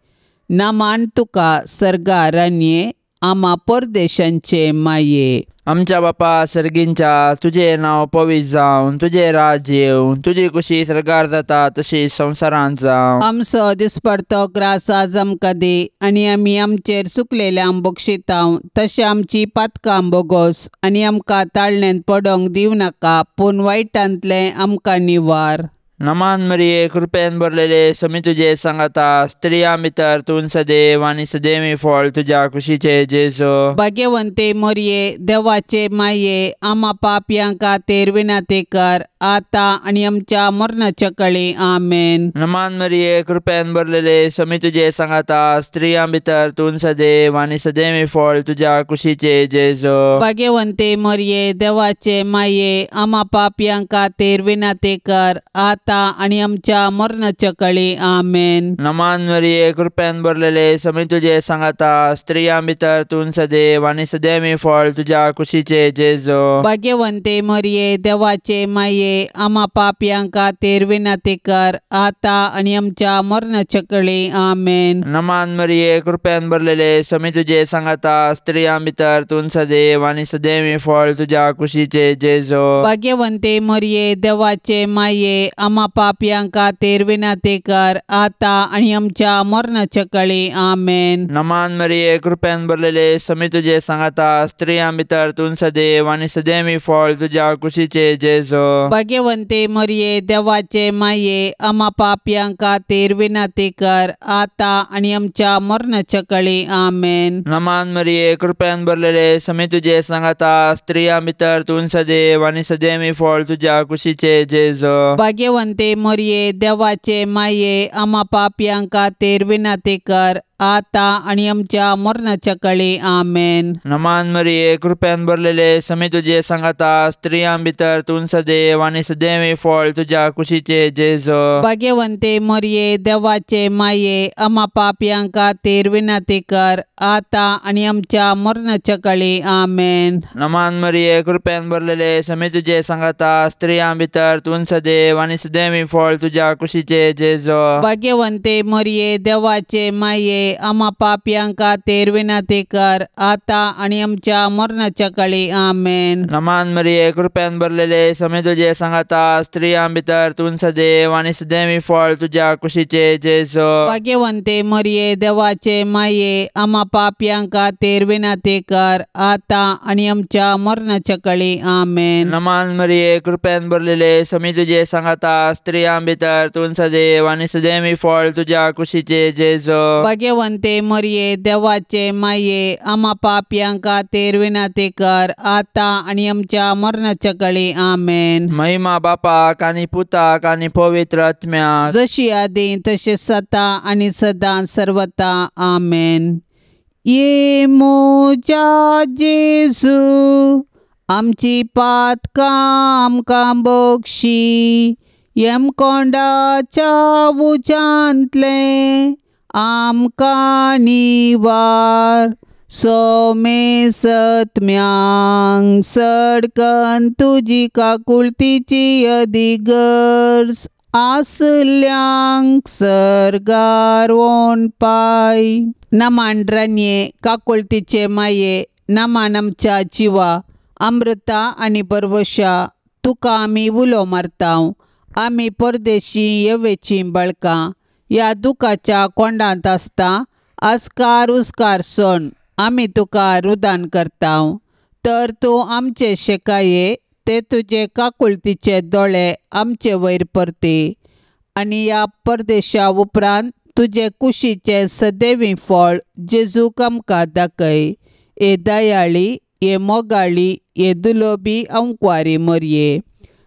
नामान तुका सर्गा राणये, आमा परदेशांचे माये. आमच्या बापा सर्गींच्या, तुजें नांव पवित्र जावन, तुजें राज्य येवन, तुजी कुशी सर्गार जाता तशी संवसारांत जावं. आमचो दिसपडतो ग्रास आज आमकां दी आनी आमी आमचेर चुकलेल्यांक बक्षितांव तशें आमची पातकां बोगोस आनी आमकां ताळण्यांत पडोंक दिवं नाका, पूण वायटांतलें आमकां निवार. नमान मरिये, कृपेन भरलेले, समी तुजे सांगाता, स्त्रियां भितर तूं सदैव आनी सदैवी फळ तुज्या कुशीचे जेजू. भाग्यवंते मोरये, देवाचे माये, आमा पापयां खातीर विनंती कर आतां आनी आमच्या मरणाच्या कळी. आमेन. नमान मरिये, कृपेन भरलेले, समी तुजे सांगाता, स्त्रियां भितर तूं सदैव आनी सदैवी फळ तुज्या कुशीचे जेजू. भाग्यवंते मोरये, देवाचे माये, आमा पापयां खातीर विनंती कर आतां आनी आमच्या मरणाच्या कळी. आमेन. नमान मरिये, कृपेन भरलेले, समी तुजे सांगाता, स्त्रियां भितर तूं सदैव आनी सदैवी फळ तुज्या कुशीचे जेजू. भाग्यवंते मोरये, देवाचे माये, आमा पापयां खातीर विनंती कर आतां आनी आमच्या मरणाच्या कळी. आमेन. नमान मरिये, कृपेन भरलेले, समी तुजे सांगाता, स्त्रियां भितर तूं सदैव आनी सदैवी फळ तुज्या कुशीचे जेजू. भाग्यवंते मोरये, देवाचे माये, आमा पापयां खातीर विनंती कर आतां आनी आमच्या मरणाच्या कळी. आमेन. नमान मरिये, कृपेन भरलेले, समी तुजे सांगाता, स्त्रियां भितर तूं सदैव आनी सदैवी फळ तुज्या कुशीचे जेजू. भाग्यवंते मोरये, देवाचे माये, आमा पापयां खातीर विनंती कर आतां आनी आमच्या मरणाच्या कळी. आमेन. नमान मरिये, कृपेन भरलेले, समी तुजे सांगाता, स्त्रियां भितर तूं सदैव आनी सदैवी फळ तुज्या कुशीचे जेजू. भाग्यवंते मोरये, देवाचे माये, आमा पापयां खातीर विनंती कर आतां आनी आमच्या मरणाच्या कळी. आमेन. नमान मरिये, कृपेन भरलेले, समी तुजे सांगाता, स्त्रियां भितर तूं सदैव आनी सदैवी फळ तुज्या कुशीचे जेजू. भाग्यवंते मोरये, देवाचे माये, आमा पापयां खातीर विनंती कर आतां आनी आमच्या मरणाच्या कळी. आमेन. नमान मरिये, कृपेन भरलेले, समी तुजे सांगाता, स्त्रियां भितर तूं सदैव आनी सदैवी फळ तुज्या कुशीचे जेजू. भाग्यवंते मोरये, देवाचे माये, आमा पापयां खातीर विनंती कर आतां आनी आमच्या मरणाच्या कळी. आमेन. नमान मरिये, कृपेन भरलेले, समी तुजे सांगाता, स्त्रियां भितर तूं सदैव आनी सदैवी फळ तुज्या कुशीचे जेजू. भाग्यवंते मोरये, देवाचे माये, आमा पापयां खातीर विनंती कर आतां आनी आमच्या मरणाच्या कळी. आमेन. नमान मरिये, कृपेन भरलेले, समी तुजे सांगाता, स्त्रियां भितर तूं सदैव आनी सदैवी फळ तुज्या कुशीचे जेजू. भाग्यवंते मोरये, देवाचे माये, आमा पापयां खातीर विनंती कर आतां आनी आमच्या मरणाच्या कळी. आमेन. महिमा बापाक आनी पुताक आनी पवित्र आत्म्याक, जशी आदी तशी सता आनी सदां सर्वता. आमेन. ये म्हज्या जेजू, आमची पातकां आमकां बक्षी, यमकोंडाच्या उज्यांतलें आमकां निवार, सोमे सत्म्यांक सडकन तुजी काकुळतीची अदिगर्ज आसल्यांक सर्गार वोन पाय. नमान रानये, काकुळतीचे माये, नमान आमच्या जिवा, अमृता आनी परवशा, तुका आमी उलो मारतांव. आमी परदेशी येवेचीं बळकां ह्या दुखाच्या कोंडांत आसता आस्कार उस्कार सोण आमी तुका रुदान करतांव. तर तूं आमचे शेकाये ते तुजे काकुळतीचे दोळे आमचे वयर परती आनी ह्या परदेशा उपरांत तुजे कुशीचें सदैवी फळ जेजूक आमकां दाखय. हे दयाळी, हे मोगाळी, हे दुलोबी अंकवारी मोरये,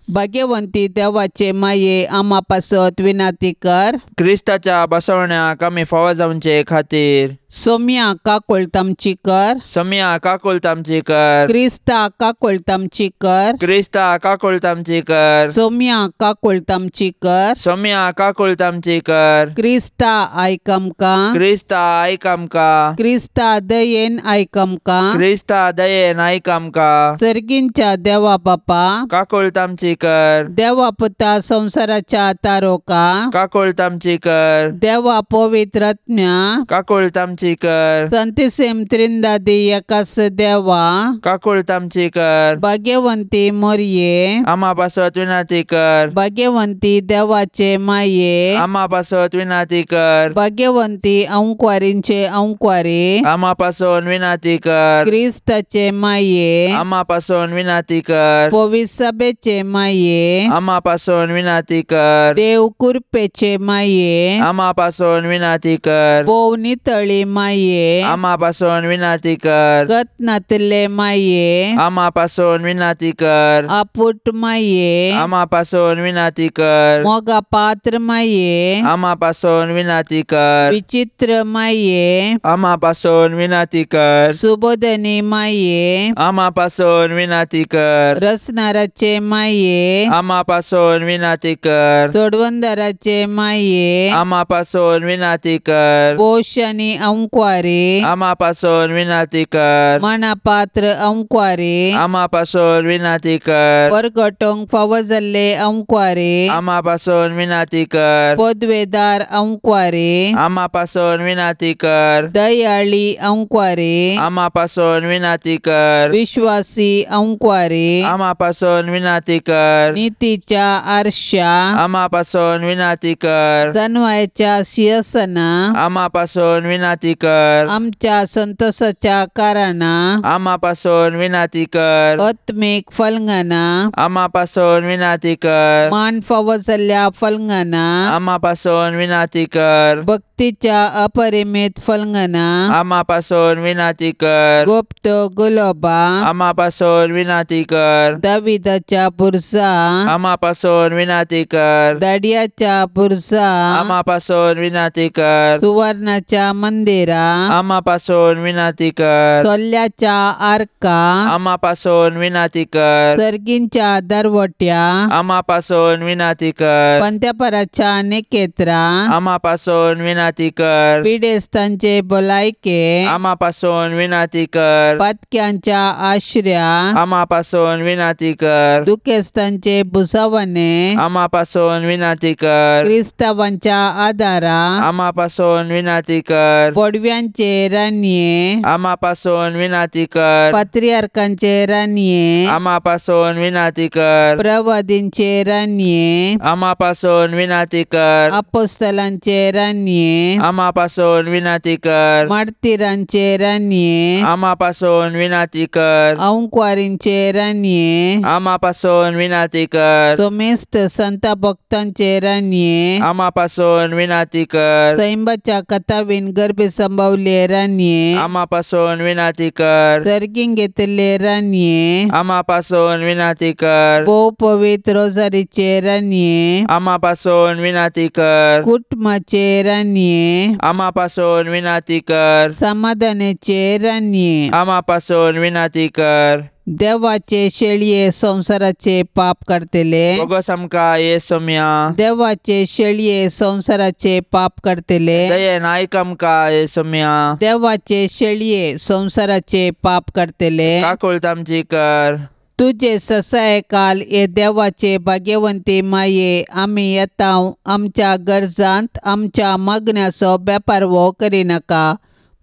भाग्यवंती देवाचे माये आमा पासत विनाती कर। क्रिस्ताच्या बसवण्याक आमी फावो जावचे खातीर सोम्या काकुळतामची कर। सोम्या काकुळतामची कर। क्रिस्ता काकुळतामची कर। क्रिस्ता काकुळतामची कर। सोम्या काकुळतामची कर। सोम्या काकुळतामची कर। क्रिस्ता आयक आमकां। क्रिस्ता आयक आमकां। क्रिस्ता दयेन आयक आमकां। क्रिस्ता दयेन आयक आमकां। सर्गींच्या देवा बापा काकुळतामची कर। देवा पुता संसाराच्या तारोका काकुळतामची कर। देवा पवित्र आत्म्या काकुळतामची कर। संतिसेम त्रिंदादी एकास देवा काकुळतामची कर। भाग्यवंती मोरये आमा पासत विनाती कर। भाग्यवंती देवाचे माये आमा पासत विनाती कर। भाग्यवंती अंकवारींचे अंकवारी आमा पासून विनाती कर। क्रिस्ताचे माये आमा पासून विनाती कर। पवित्र सभेचे माये आमा पासून विनाती कर। देव कृपेचे माये आमा पासून विनाती कर। भोव नितळी माये आमा पासून विनाती कर। गतनातले माये आमा पासून विनाती कर। आपुट माये आमा पासून विनाती कर। मोगा पात्र माये आमा पासून विनाती कर। विचित्र माये आमा पासून विनाती कर। सुबोधनी माये आमा पासून विनाती कर। रसनाराचे माये आमा पासून विनाती कर। सोडवंदराचे माये आमा पासून विनाती कर। पोश आनी अंकवारी आमा पासून विनाती कर। मनापात्र अंकवारी आमा पासून विनाती कर। परगटोंक फावो जाल्ले अंकवारी आमा पासून विनाती कर। पदवेदार अंकवारी आमा पासून विनाती कर। दयाळी अंकवारी आमा पासून विनाती कर। विश्वासी अंकवारी आमा पासून विनाती कर। नीतीच्या आरशा आमा पासून विनाती कर। जनवायच्या शिरसना आमा पासून विनाती कर। आमच्या संतोषाच्या कारणा आमा पासून विनाती कर। आत्मिक फलंगना आमा पासून विनाती कर। मान फावो जाल्ल्या फलंगना आमा पासून विनाती कर। भक्तीच्या अपरिमित फलंगना आमा पासून विनाती कर। गुप्त गुलोबा आमा पासून विनाती कर। दाविदाच्या बुरसा आमा पासून विनाती कर। दाडियाच्या बुरसा आमा पासून विनाती कर। सुवर्णाच्या मंदिरा आमा पासून विनाती कर। सोल्याच्या आर्का आमा पासून विनाती कर। सर्गींच्या दरवट्या आमा पासून विनाती कर। पंत्यापराच्या निकेत्रा आमा पासून विनाती कर। पिडेस्तांचे भलायके आमा पासून विनाती कर। पातक्यांच्या आश्र्या आमा पासून विनाती कर। दुखेस्तांचे भुसावणे आमा पासून विनाती कर। क्रिस्तावांच्या आदारा आमा पासून विनाती कर। पडव्यांचे रानये आमा पासून विनाती कर। पात्रियार्कांचे रानये आमा पासून विनाती कर। प्रवादींचे रानये आमा पासून विनाती कर। अपोस्तलांचे रानये आमा पासून विनाती कर। मार्तीरांचे रानये आमा पासून विनाती कर। अंकवारींचे रानये आमा पासून विनाती कर। सोमेस्त संत भक्तांचे रानये आमा पासून विनाती कर। सैंबाच्या कथावीन गर्भे संभवले रानये आमा पासून विनाती कर। सर्गीं घेतिल्ले रानये आमा पासून विनाती कर। भोव पवित्र रोजारीचे रानये आमा पासून विनाती कर। कुटुंबाचे रानये आमा पासून विनाती कर। समाधानाचे रानये आमा पासून विनाती कर। देवाचे शेळये संसाराचे पाप करतले बोगस आमकां ये सोम्या। देवाचे शेळये संसाराचे पाप करतले दयेन आयक आमकां ये सोम्या। देवाचे शेळये संसाराचे पाप करतले काकुळतामची कर। तुझे ससाय काल हे देवाचे भाग्यवंती माये आमी येता आमच्या गरजांत आमच्या मागण्याचो बेपारवो करिनाका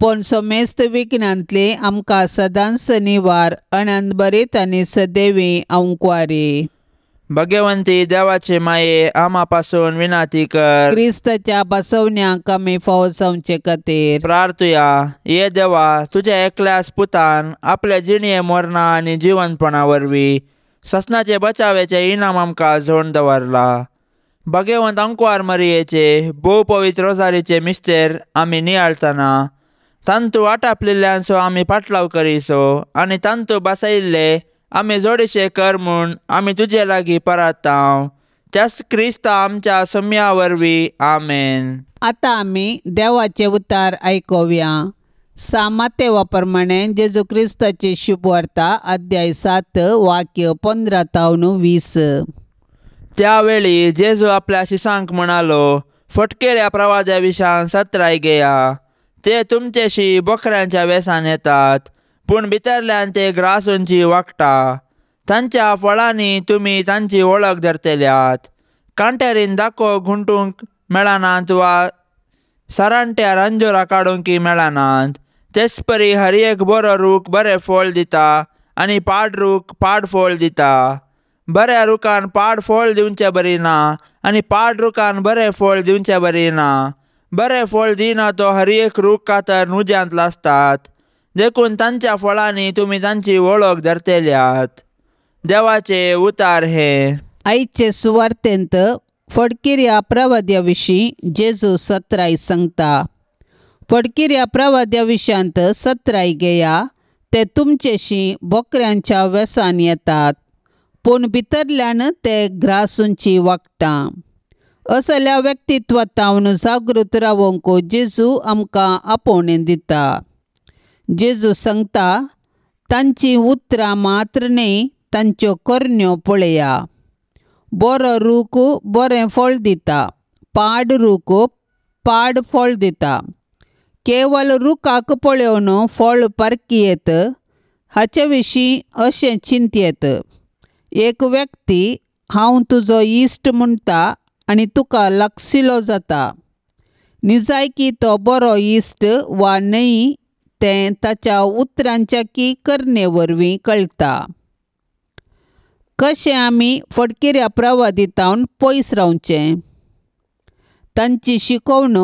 पूण समेस्त विघ्नांतली आमकां सदांच निवार अनंतभरीत आनी सदैवी अंकवारी। भगवंती देवाचे माये आमा पासून विनाती कर। क्रिस्ताच्या बसवण्याक आमी फावो जावचे खातीर प्रार्थुया। ये देवा, तुझ्या एकल्याच पुतान आपल्या जिणये मरणा आनी जिवनपणा वरवीं ससनाचे बचावेचे इनाम आमकां जोड दवरला। भगवंत अंकवार मरियेचे भोव पवित्र रोजारीचे मिस्तेर आमी नियाळतना तांतू वाटापलिल्ल्यांचो आमी पाटलाव करीसो आनी तांतू बसयल्ले आमी जोडीशे कर म्हूण आमी तुजे लागीं परतांव त्याच क्रिस्ता आमच्या सम्या वरवीं आमेन. आतां आमी देवाचे उतार आयकुया. सामातेवा प्रमाणे जेजू क्रिस्ताची शुभवार्ता अध्याय 7 वाक्य 15 तावन 20. त्यावेळी जेजू आपल्या शिसांक म्हणालो, फटकेऱ्या प्रवाद्या विशान सत्राय घेया. ते तुमचेशी बोकऱ्यांच्या वेसान येतात पूण भितरल्यान ते ग्रासूंची वागटा. तांच्या फळांनी तुमी तांची वळख धरतल्यात. कांटेरीन दाखो गुंटूंक मेळनात वा सरांट्या रांजोरा काडूंक मेळनात. तेच परी हर एक बरो रूख बरें फळ दिता आनी पाड रूख पाड फळ दिता. बऱ्या रुखान पाड फळ दिवचें बरी ना आनी पाड रुखान बरें फळ दिवचें बरी ना. बरें फळ दिना तो हर एक रूख कातर नुज्यांत लासतात. देखून तांच्या फळांनी तुमी तांची वळख धरतल्यात. देवाचे उतार हे. आयचे सुवार्तेंत फडकिऱ्या प्रवाद्या विशीं जेजू सत्राय सांगता. फडकिऱ्या प्रवाद्या विशयांत सत्राय घेया. ते तुमचेशी बोकऱ्यांच्या वेसान येतात पूण भितरल्यान ते ग्रासूंची वागटा. असल्या व्यक्तित्वांत जागृत रावंक जेजू आमकां आपोवणें दिता. जेजू सांगता तांची उतरां मात्र न्हय तांच्यो करण्यो पळया. बरो रूख बरें फळ दिता, पाड रूख पाड फळ दिता. केवल रुखाक पळोवन फळ पारखी येत हाचे विशीं अशें चिंतयेत. एक व्यक्ती हांव तुजो इश्ट म्हणटा आनी तुका लागशिलो जाता. निजायकी तो बरो इश्ट वा न्हय तें ताच्या उतरांच्या की करणे वरवीं कळटा. कशें आमी फटकिऱ्या प्रवादितावन पयस रावचें? तांची शिकोवण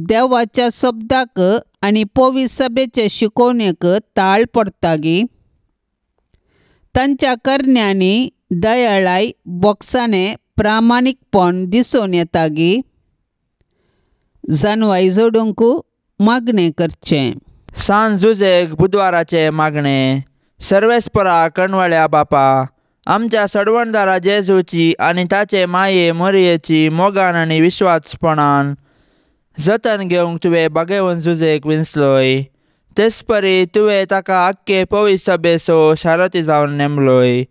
देवाच्या शब्दाक आनी पवित्र सभेचे शिकोवणेक ताळ पडटागी? तांच्या करण्यांनी दयाळाय बोक्साने प्रामाणीकपण दिसून येतागी? जानवाय जोडूंक मागणें करचें. सांज जुजेक बुधवाराचे मागणें. सर्वेस्परा कणवळ्या बापा, आमच्या सडवणदारा जेजूची आनी ताचे माये मोरयेची मोगान आनी विश्वासपणान जतन घेवंक तुवें बागेवन जुजेक विंचलोय. तेच परी तुवें ताका आख्खे पवित्र सभेचो शारती जावन नेमलोय.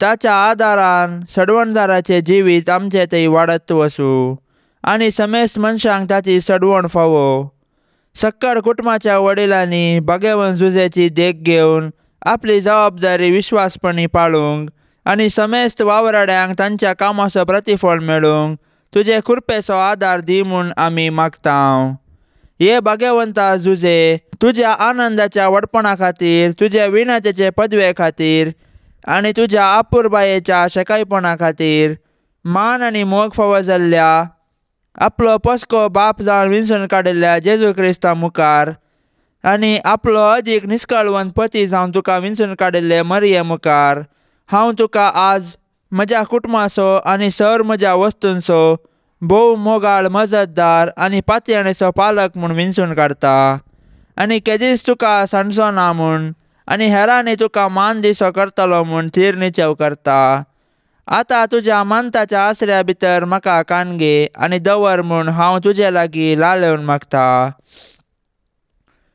ताच्या आदारान सडवणदाराचें जिवीत आमचें थंय वाडत वसूं आनी समेस्त मनशांक ताची सडवण फावो. सक्कड कुटुंबाच्या वडिलांनी बागेवन जुजेची देख घेवन आपली जबाबदारी विश्वासपणी पाळूंक आनी समेस्त वावराड्यांक तांच्या कामाचो प्रतिफळ मेळूंक तुजे कृपेचो आदार दी म्हूण आमी मागता. हे भाग्यवंता जुजे, तुज्या आनंदाच्या व्हडपणा खातीर, तुज्या विनतेचे पदवे खातीर आनी तुज्या आपुरबायेच्या शेकायपणा खातीर मान आनी मोग फावो जाल्ल्या आपलो पस्को बाप जावन विंचून काडिल्ल्या जेजू क्रिस्ता मुखार आनी आपलो अदीक निस्कळवंत पती जावन तुका विंचून काडिल्ले मरये मुखार हांव तुका आज म्हज्या कुटुंबाचो आनी सर म्हज्या वस्तूंचो भोव मोगाळ मजतदार आनी पातयेणेचो पालक म्हूण विंचून काडटा आनी केदींच तुका सांडचो ना म्हूण आनी हेरांनी तुका मान दिसो करतलो म्हूण थीर निचेव करता. आतां तुज्या मानताच्या आसऱ्या भितर म्हाका कान घे आनी दवर म्हूण हांव तुजे लागीं लालेवन मागता.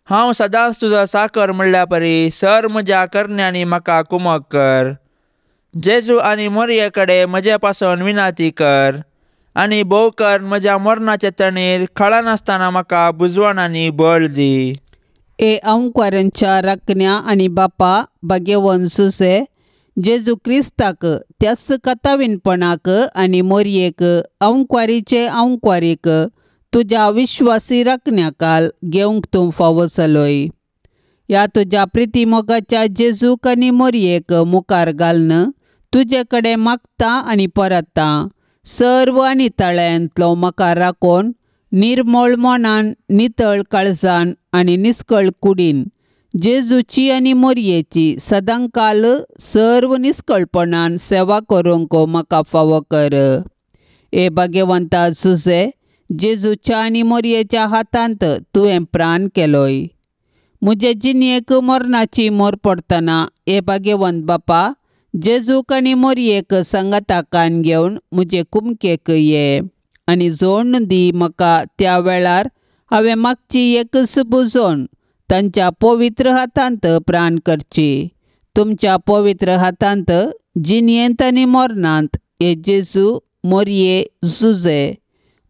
हांव सदांच तुजो साकर म्हणल्या परी सर म्हज्या करण्यांनी म्हाका कुमक कर. जेजू आनी मोरये कडेन म्हजे पासून विनाती कर आनी भोव कर म्हज्या मरणाचे तणीर खळनासतना म्हाका बुजवण आनी बळ दी. ए अंकवारांच्या राखण्या आनी बापा भाग्यवंत सुसे जेजू क्रिस्ताक त्याच कथावीनपणाक आनी मोरयेक अंकवारीचे अंकवारीक तुज्या विश्वासी राखण्याकाल घेवंक तूं फावो जालोय. ह्या तुज्या प्रिती मोगाच्या जेजूक आनी मोरयेक मुखार घालून तुजे कडेन मागता आनी परता सर्व आनी तळ्यांतलो म्हाका राखून निर्मळ मनान नितळ काळजान आनी निस्कळ कुडीन जेजूची आनी मोरयेची सदांकाल सर्व निस्कळपणान सेवा करूंक म्हाका फावो कर. ए भाग्यवंता जुजे, जेजूच्या आनी मोरयेच्या हातांत तुवें प्राण केलोय. मुजे जिणेक मरणाची मोर पडटना हे भाग्यवंत बापा जेजूक आनी मोरयेक सांगाता कान घेवन मुजे कुमकेक ये आनी जोडून दी म्हाका त्या वेळार हांवें मागची एकच बुजोवन तांच्या पवित्र हातांत प्राण करची. तुमच्या पवित्र हातांत जिणेंत आनी मरणांत हे जेजू मोरये जुजे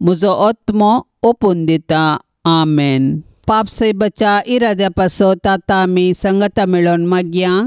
म्हजो आत्मो ओपून दिता. आमेन. पाप सायबाच्या इराद्या पासत आतां आमी सांगाता मेळोवन मागया.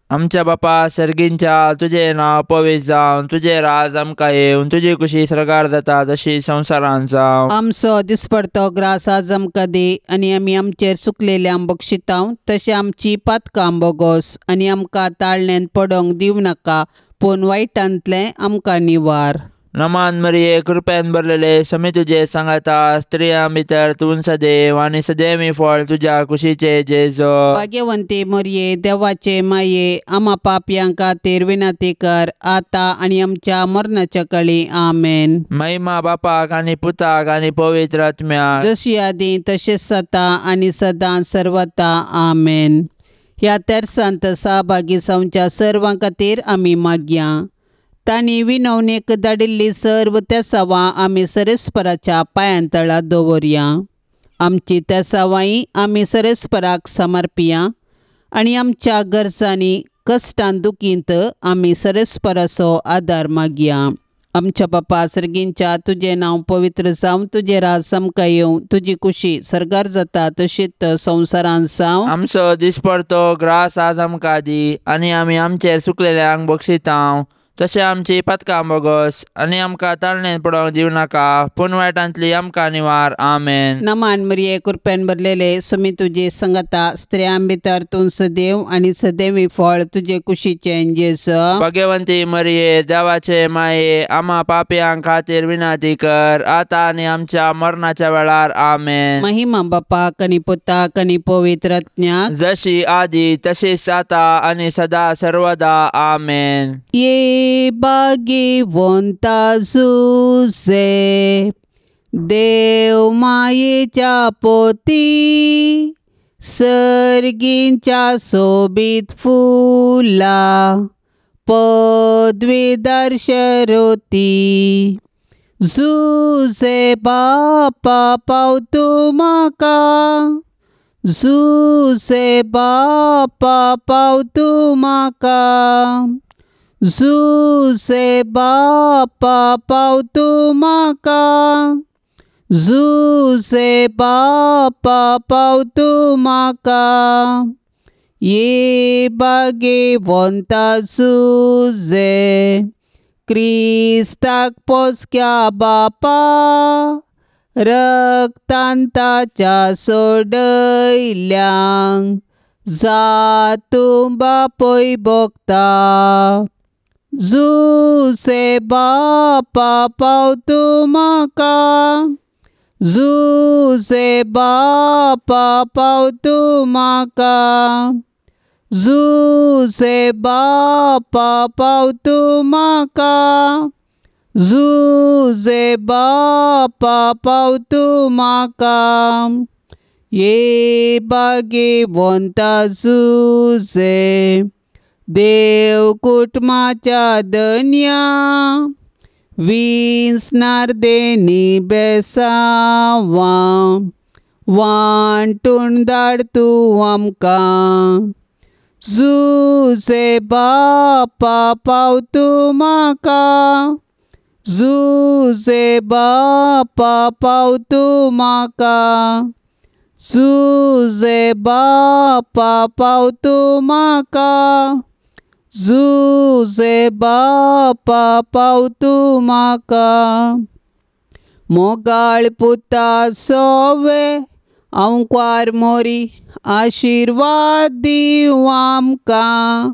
आमच्या बापा सर्गींच्या तुजें नांव पवित्र जावन तुजें राज आमकां येवन तुजी कुशी सर्गार जाता तशी संवसारांत जावं. आमचो दिसपडतो ग्रास आज आमकां दी आनी आमी आमचेर चुकलेल्यांक बक्षितांव तशें आमची पातकां बोगोस आनी आमकां ताळण्यांत पडोंक दिवं नाका पूण वायटांतलें आमकां निवार. नमान मरिये कृपेन भरलेले समी तुजे सांगाता स्त्रियां भितर तूं सदैव आनी सदैवी फळ तुज्या कुशीचे जेजो. भाग्यवंती मरिये देवाचे माये आमा पापयां खातीर विनंती कर आतां आनी आमच्या मरणाच्या कळी. आमेन. महिमा बापाक आनी पुताक आनी पवित्र आत्म्याक जशी आदी तशेंच सता आनी सदां सर्वता. आमेन. ह्या तेर्सांत सहभागी जावच्या सर्वां खातीर आमी मागया. तांणी विनवणेक धाडिल्ली सर्व तेसावां आमी सरेस्पराच्या पांयांतळा दवरया. आमची तेसावांय आमी सरेस्पराक समर्पिया आनी आमच्या गरजांनी कश्टान दुखींत आमी सरेस्पराचो आदार मागया. आमच्या बापा सर्गींच्या तुजें नांव पवित्र जावं तुजें राज आमकां येवं तुजी कुशी सर्गार जाता तशीच संवसारांत जावं. आमचो दिसपडतो ग्रास आज आमकां दी आनी आमी आमचेर चुकलेल्यांक बक्षितांव तशें आमची पातकां बोगस आनी आमकां ताळणेन पडोवंक दिवं नाका पूण वायटांतली आमकां निवार. आमेन. नमान मरिये कृपेन भरलेले सुमी तुजे संगता स्त्रियां भितर तूं सदैव आनी सदैवी फळ तुजे कुशीचें जेजू. भाग्यवंती मरिये देवाचे माये आमा पापयां खातीर विनंती कर आतां आनी आमच्या मरणाच्या वेळार. आमेन. महिमा बापाक आनी पुताक आनी पवित्र आत्म्याक जशी आदी तशीच आतां आनी सदा सर्वदा. आमेन. ये भाग्यवंता जुजे देव मायेच्या पोती सर्गींच्या सोबीत फुला पदवीधर शरोती जुजे बापा पावतू म्हाका जुजे बापा पावतू म्हाका जुजे बापा पावतू म्हाका जुजे बापा पावतू म्हाका. ये भाग्यवंता जुजे क्रिस्ताक पोसक्या बापा रक्तान ताच्या सोडयल्यांक जातूं बापय भोगता. जुजे बापा पावतू म्हाका जुजे बापा पावतू म्हाका जुजे बापा पावतू म्हाका जुजे बापा पावतू म्हाका. ये भाग्यवंता जुजे देव कुटुंबाच्या धनया विंचणार देणी बेसांवां वांटून धाड तूं आमकां. जुजे बापा पावतू म्हाका जुजे बापा पावतू म्हाका जुजे बापा पावतू म्हाका जुजे बापा पावतू म्हाका. मोगाळ पुता सोवे अंकवार मोरी आशिर्वाद दिवं आमकां.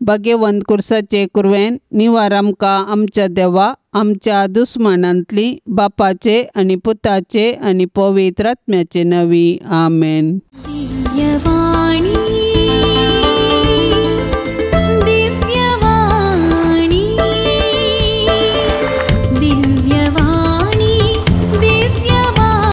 भाग्यवंत कुर्साचे कुरवेन निवार आमकां आमच्या देवा आमच्या दुस्मानांतली बापाचे आनी पुताचे आनी पवित्र आत्म्याचे नवी. आमेन. दिव्यवाणी.